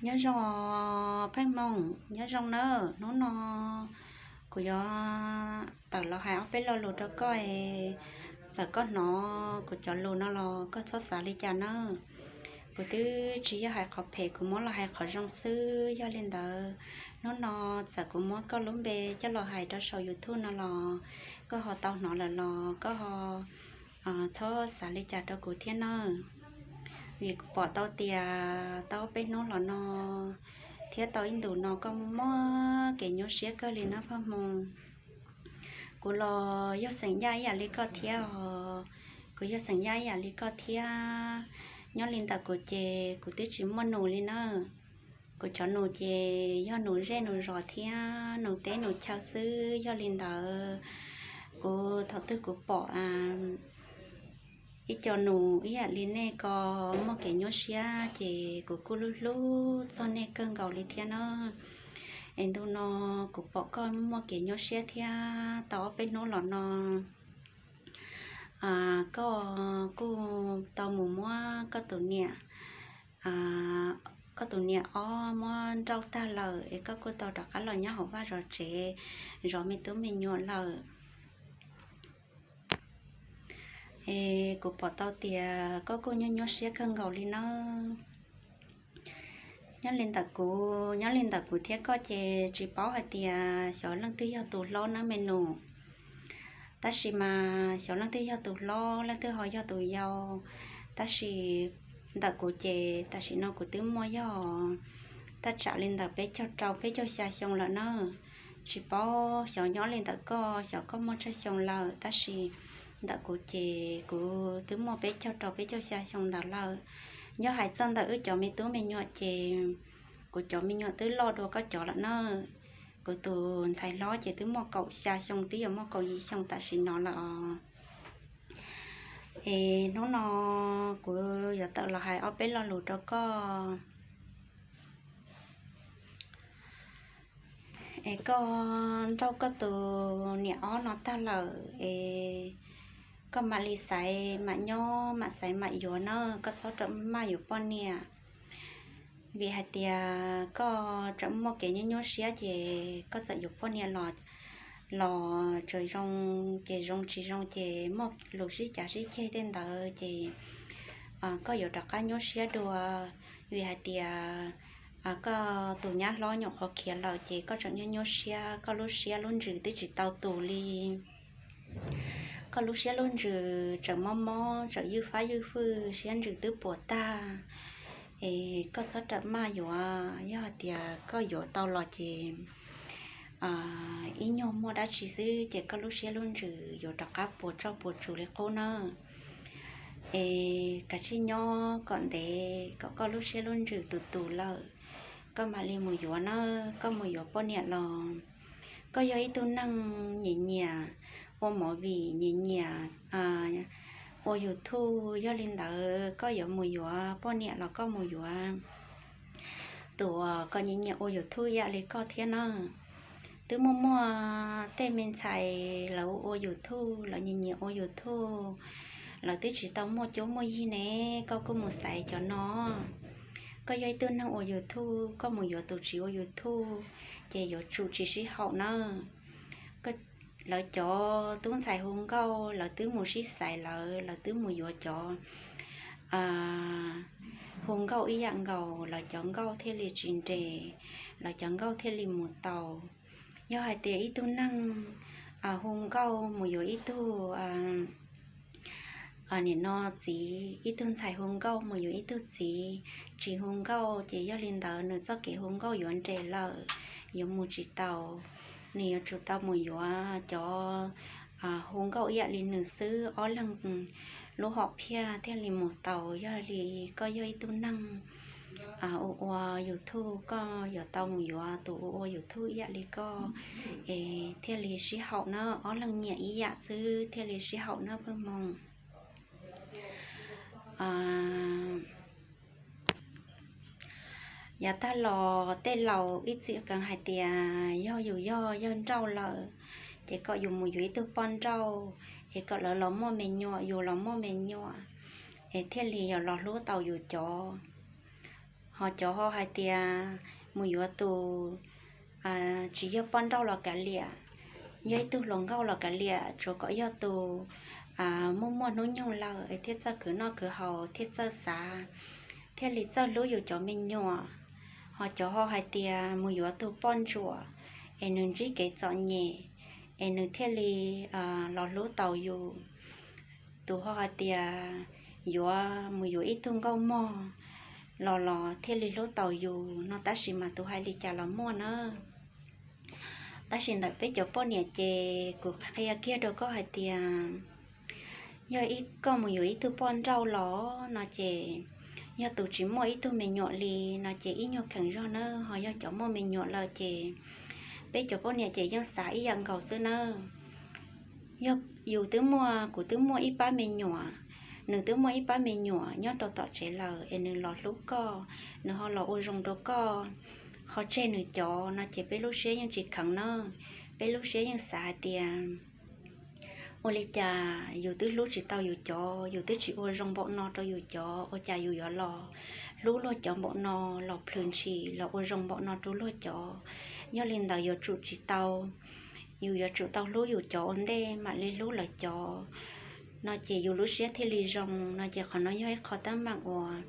Nyob zoo pheej hmoo, nyob zoo nawb. Hnub no kuv yuav tawm los hais ob peb lo lus rau koj, txawm koj hnov kuv cov lus no los koj txhob xav li cas nawb. Kuv twb tsis yog hais qhov phem, kuv muab los hais qhov zoo xwb. Yog li ntawd, hnub no txawm kuv muab koj lub npe coj los hais rau saum YouTube no los koj ho tau hnov lawm los koj ho txhob xav li cas rau kuv thiab nawb. Vim kuv pom tau tias tau peb hnub los no thiab tau ib ntus no koj muaj kev nyuaj siab kawg li nawb pheej hmoo. Kuv los yog xeem Yaj ib yam li koj thiab os, kuv yog xeem Yaj ib yam li koj thiab. Nyob li ntawm kuv ces kuv twb tsis muaj nus li nawb. Kuv cov nus ces yog nus zej nus zos thiab nus teb nus chaw xwb. Yog li ntawd, kuv thaum twg kuv pom ib co nus ib yam li nej ko muaj kev nyuaj siab ces kuv kuj hlub hlub txog nej kawg nkaus li thiab nawb. Es ntu no kuv pom koj muaj kev nyuaj siab thiab tau ob peb hnub los no, koj kuj tau mus muab koj tus niam, koj tus niam ob muab nrauj tag lawm es koj kuj tau rov qab los nyob hauv vaj zov tsev zov me tub me nyuam lawm. Es kuv pom tau tias koj kuj nyuaj nyuaj siab kawg nkaus li nawb. Nyob li ntawm kuv, nyob li ntawm kuv thiab koj ces tsis paub hais tias xyov leej twg yog tus hlob nawb me nus. Tab sis mas xyov leej twg yog tus hlob, leej twg ho yog tus yau. Tab sis ntawm kuv ces tam sim no kuv twb muaj yog thaj tsam li ntawm peb caug rau peb caug xya xyoo lawm na. Tsis paub xyov nyob li ntawm koj, xyov koj muaj tsawg xyoo lawm, tab sis ntawm kuv ces kuv twb muaj peb caug rau peb caug xya xyoo ntawd lawm. Yog hais txog ntawm wb cov me tub me nyuam ces kuv cov me nyuam twb loj dua koj cov lawm na. Kuv tus ntxhais hlob ces twb muaj kaum xya xyoo, twb yuav muaj kaum yim xyoo tam sim no lawm os. Es hnub no kuv yuav tawm los hais ob peb lo lus rau koj. Es koj nrauj koj tus niam ob no tag lawm es koj mam li xaiv mam nyob, mam xaiv mam yuav na, koj txhob rawm maj yuav poj niam. Vim hais tias koj tseem muaj kev nyuaj nyuaj siab ces koj txawm yuav poj niam los, los tsuas zoo ces zoo, tsis zoo ces muaj lus sib cav sib ceg tej ntawd ces koj yuav rov qab nyuaj siab dua. Vim hais tias koj tus nyab hlob nyuam qhuav khiav lawm ces koj tseem nyuaj nyuaj siab, koj lub siab lub ntsws twb tsis tau tus li. Koj lub siab lub ntsws tseem mob mob, tseem ywj fab ywj fwj, siab ntsws twb puas tag. Es koj txhob rawm maj yuav, yog hais tias koj yuav tau los ces ib nyuag muaj dab tsi xwb ces koj lub siab lub ntsws yuav rov qab puas tsuaj puas tsuas li qub na. Es kav tsij nyob kom ntev kom koj lub siab lub ntsws tus tus lawm, koj mam li mus yuav na, koj mus yuav poj niam los. Koj yog ib tug neeg nyiam nyiam ua movie, nyiam nyiam ua YouTube, yog li ntawd koj yuav mus yuav poj niam los koj mus yuav tus uas kom nyiam nyiam ua YouTube ib yam li koj thiab na. Twb muaj muaj tej me ntxhais lawv ua YouTube, lawv nyiam nyiam ua YouTube, lawv twb tsis tau muaj cuab muaj yig ne, koj kuj mus xaiv cov no. Koj yog ib tug neeg ua YouTube, koj mus yuav tus tsis ua YouTube ces yuav tsum tsis sib haum nawb. Lawv cov tub ntxhais hu nkauj, lawv twb mus sib xaiv lawv, lawv twb mus yuav cov hu nkauj ib yam nkaus, lawv cov nkauj thiaj li tsis nres, lawv cov nkauj thiaj li mus tau. Yog hais tias ib tug neeg hu nkauj mus yuav ib tug nim no txiv, ib tug ntxhais hu nkauj mus yuav ib tug txiv tsis hu nkauj ces yog li ntawd nws txoj kev hu nkauj yuav nres lawm, yuav mus tsis tau. Nws yuav tsum tau mus yuav cov hu nkauj ib yam li nws xwb, ob leeg lub hom phiaj thiaj li mus tau. Yog li koj yog ib tug neeg ua ua YouTube, koj yuav tau mus yuav tus ua ua YouTube ib yam li koj es thiaj li sib haum na, ob leeg nyiam ib yam xwb thiaj li sib haum na phooj ywg. Yav tag los tej laus ib txwm kheev hais tias yog yus yog yawg nrauj lawm ces kom yus mus yuav ib tug poj nrauj es kom lawv los muaj me nyuam, yus los muaj me nyuam es thiaj li yuav los hlub tau yus cov. Ho cov ho hais tias mus yuav tus tsis yog poj nrauj los kav liam, yog ib tug hluas nkauj los kav liam, tsuav kom yog tus muaj muaj hnub nyoog lawm es thiaj txawj khwv noj khwv haus, thiaj txawj xav, thiaj li txawj hlub yus cov me nyuam. Ho cov ho hais tias mus yuav tus poj ntsuam es nws ntsib kev txom nyem es nws thiaj li los hlub tau yus. Tus ho hais tias yuav mus yuav ib tug nkauj mog los los thiaj li hlub tau yus no, tab sis mas tus hais li cas los muaj na. Tab sis ntawm peb cov poj niam ces kuv qhia kiag rau koj hais tias yog ib koj mus yuav ib tug poj nrauj los no ces yog tus tsis muaj ib tug me nyuam li no ces ib nyuag kheev zog na, ho yog cov muaj me nyuam lawm ces peb cov poj niam ces yeej xav ib yam nkaus xwb na. Yog yus twb muaj, kuv twb muaj ib pab me nyuam, nws twb muaj ib pab me nyuam nyob rau tom tsev lawm es nws los hlub koj, nws ho los ua zoo rau koj, ho tseg nws cov no ces peb lub siab yeej tsis kheev na. Peb lub siab yeej xav hais tias ua li cas yus twb hlub tsis tau yus cov, yus twb tsis ua zoo npaum no rau yus cov, ua cas yus yuav los hlub luag cov npaum no, los plhws ntshis los ua zoo npaum no rau luag cov. Yog li ntawd yuav tsum tsis tau, yus yuav tsum tau hlub yus cov ua ntej mam li hlub lawv cov no ces yus lub siab thiaj li zoo no ces qhov no yog ib qho teeb meem uas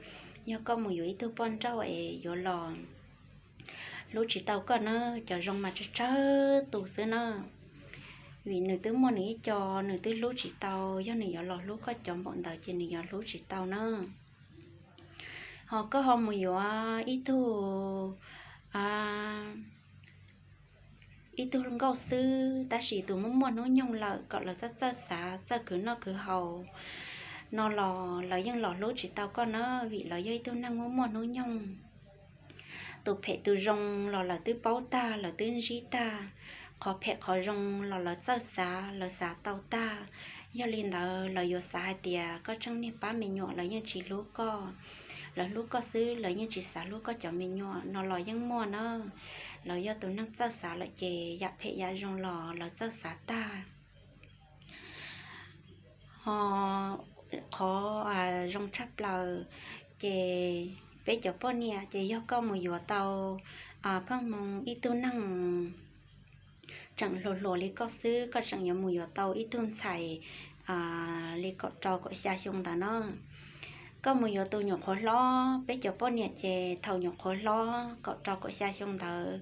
yog koj mus yuav ib tug poj nrauj es yuav los hlub tsis tau koj na, cov zoo mas tsawg tsawg tus xwb na. Vim nws twb muaj nws ib co, nws twb hlub tsis tau, yog nws yuav los hlub koj cov npaum ntawd ces nws yuav hlub tsis tau na. Ho koj ho mus yuav ib tug ib tug nkauj xwb, tab sis tus muaj muaj hnub nyoog lawm kom lawv txawj txawj xav, txawj khwv noj khwv haus no los lawv yeej los hlub tsis tau koj na, vim lawv yog ib tug neeg muaj muaj hnub nyoog. Tus phem tus zoo los lawv twb paub tag, lawv twb ntsib tag. Qhov phem qhov zoo los lawv txawj xav, lawv xav tau tag. Yog li ntawd lawv yuav xav hais tias koj tseem niag pab me nyuam, lawv yeej tsis hlub koj. Lawv hlub koj xwb, lawv yeej tsis xav hlub koj cov me nyuam no los yeej muaj na. Lawv yog tus neeg txawj xav lawm ces yam phem yam zoo los lawv txawj xav tag. Ho qhov zoo tshaj plaws ces peb cov poj niam ces yog koj mus yuav tau pheej hmoo ib tug neeg tseem hluas hluas li koj xwb, koj tseem yuav mus yuav tau ib tug ntxhais li kaum rau kaum xya xyoo ntawd na. Koj mus yuav tus nyuam qhuav hlob, peb cov poj niam ces thaum nyuam qhuav hlob kaum rau kaum xya xyoo ntawd,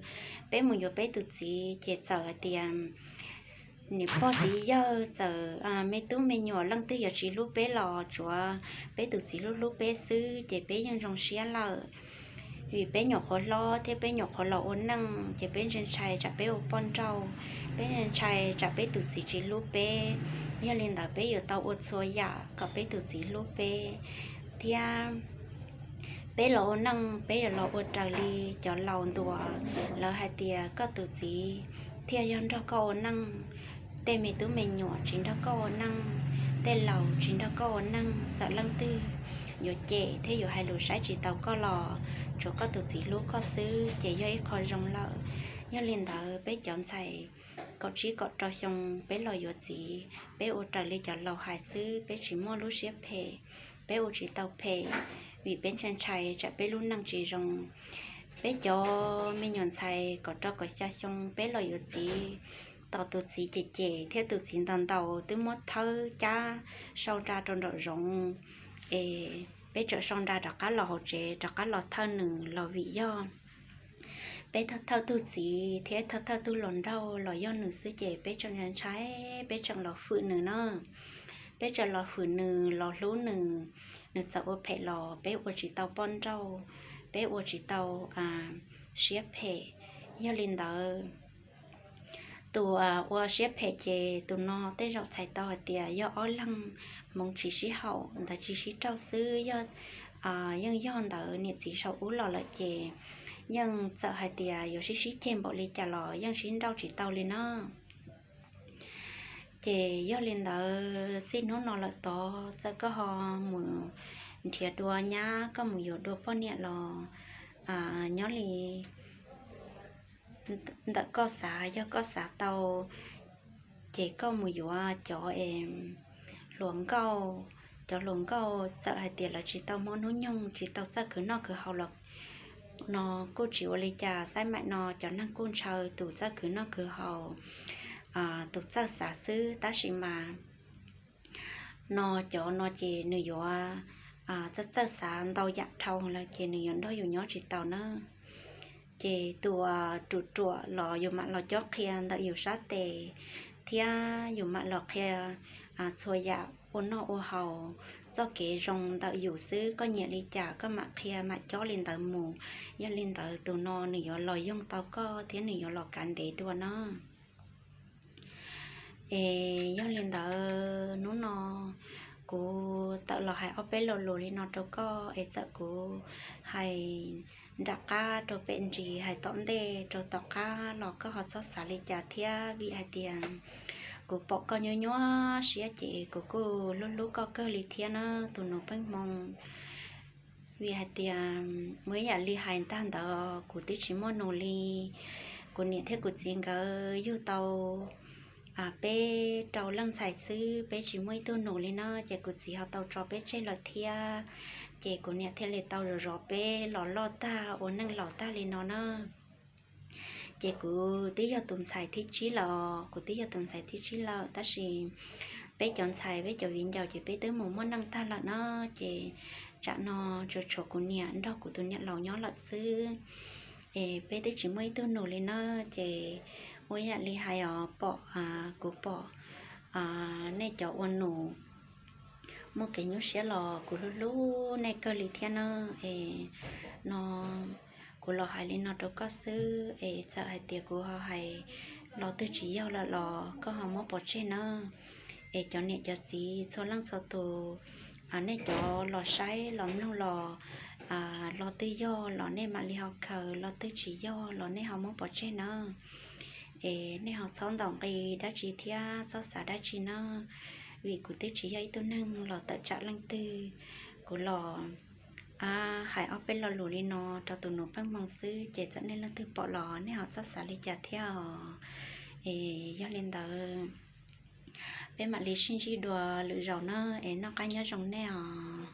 peb mus yuav peb tus txiv ces txawm hais tias niam pog txiv yawg txawm me tub me nyuam leej twg yuav tsis hlub peb los tsuav peb tus txiv hlub hlub peb xwb ces peb yeej zoo siab lawm. Vim peb nyuam qhuav hlob thiab peb nyuam qhuav los ua neej ces peb ntshai ntshai tsam peb ua poj nrauj, peb ntshai ntshai tsam peb tus txiv tsis hlub peb. Yog li ntawd peb yuav tau ua txhua yam kom peb tus txiv hlub peb thiab peb los ua neej peb yuav los ua raws li cov laus ntuas, lawv hais tias koj tus txiv thiaj yog nrog koj ua neej, tej me tub me nyuam tsis nrog koj ua neej, tej laus tsis nrog koj ua neej, txawm leej twg yuav cem thiab yuav hais lus saib tsis taus koj los tsuav koj tus txiv hlub koj xwb ces yog ib qho zoo lawm. Yog li ntawd peb cov ntxhais kaum tsib kaum rau xyoo peb los yuav txiv, peb ua raws li cov laus hais xwb, peb tsis muaj lub siab phem, peb ua tsis tau phem, vim peb ntshai ntshai tsam peb lub neej tsis zoo. Peb cov me nyuam ntxhais kaum rau kaum xya xyoo peb los yuav txiv, tos tus txiv cem cem thiab tus txiv ntaus ntaus twb muab thawb cab sau nra rau nraum zoov, es peb tseem sau nra rov qab los hauv tsev rov qab los thawj nws los vim yog peb thawj thawj tug txiv thiab thawj thawj tug hluas nraug los yog nws xwb ces peb tseem ntshai ntshai, peb tseem los hwm nws na. Peb tseem los hwm nws los hlub nws, nws txawm ua phem los peb ua tsis tau poj nrauj, peb ua tsis tau siab phem. Yog li ntawd tus ua siab phem ces tus no tej zaum txhais tau hais tias yog ob leeg hmoov tsis sib haum ntawd tsis sib raug xwb, yog yeej yog ntawd niam txiv sau ub los lawm ces yeej txawm hais tias yuav sib sib ceg npaum li cas los yeej sib nrauj tsis tau li na. Ces yog li ntawd txij hnub no lawm tod txawm koj ho mus nrhiav dua nyab, koj mus yuav dua poj niam los nyob li ntawm koj xav, yog koj xav tau ces koj mus yuav cov hluas nkauj, cov hluas nkauj txawm hais tias lawv tsis tau muaj hnub nyoog tsis tau txawj khwv noj khwv haus los no kuj tsis ua li cas, xaib maim no cov neeg kuj ntshaw tus txawj khwv noj khwv haus, tus txawj xav xwb, tab sis mas no cov no ces nws yuav txawj txawj xav ntau yam dhau lawm ces nws yuav nrog yus nyob tsis tau na. Ces tus ruam ruam los yus mam los cob qhia ntawm yus sab tes, thiab yus mam los qhia txhua yam ua noj ua haus, txoj kev zoo ntawm yus xwb, koj nyiam li cas koj mam qhia mam cob li ntawd mus. Yog li ntawd tus no nws yuav los yoog tau koj thiab nws yuav los kav ntev dua na. Es yog li ntawd hnub no kuv tawm los hais ob peb lo lus li no rau koj es txawm kuv hais nram qab rau pem ntsis, hais tom ntej rau tom qab los koj ho txhob xav li cas thiab, vim hais tias kuv pom koj nyuaj nyuaj siab ces kuv kuj hlub hlub koj kawg li thiab na tus nus Peej Hmoo. Vim hais tias muaj ib yam li hais ntag ntawd, kuv twb tsis muaj nus li. Kuv niam thiab kuv txiv nkawd yug tau peb rau leej ntxhais xwb, peb tsis muaj ib tug nus li na, ces kuv txiv ho tau tso peb tseg lawm thiab. Ces kuv niam thiaj li tau zov zov peb los loj tag ua neej laus tag li no na. Ces kuv twb yog tus ntxhais thib tsib lawm, kuv twb yog tus ntxhais thib tsib lawm, tab sis peb cov ntxhais peb cov viv ncaus ces peb twb mus muaj neej tag lawm na. Ces tsam no tsuas tshuav kuv niam nrog kuv tus niam laus nyob lawm xwb. Es peb twb tsis muaj ib tug nus li na. Ces ua yam li hais os, pom, kuv pom nej cov ua nus muaj kev nyuaj siab los kuv hlub hlub nej kawg li thiab na. Es no kuv los hais li no rau koj xwb, es txawm hais tias kuv ho hais lo twg tsis yog lawm los koj ho muab pov tseg na. Es cov niam cov txiv txhua leej txhua tus, nej cov los saib los mloog los, lo twg yog los nej mam li ho khaws, lo twg tsis yog los nej ho muab pov tseg na. Es nej ho txhob ntaus nqi dab tsi thiab txhob xav dab tsi na, vim kuv twb tsis yog ib tug neeg los tawm tsam leej twg. Kuv los hais ob peb lo lus li no rau tus nus Peej Hmoo xwb, ces txawm nej leej twg pom los nej ho txhob xav li cas thiab os. Es yog li ntawd peb mam li sib ntsib dua lwm zaus na, es noj qab nyob zoo nej os.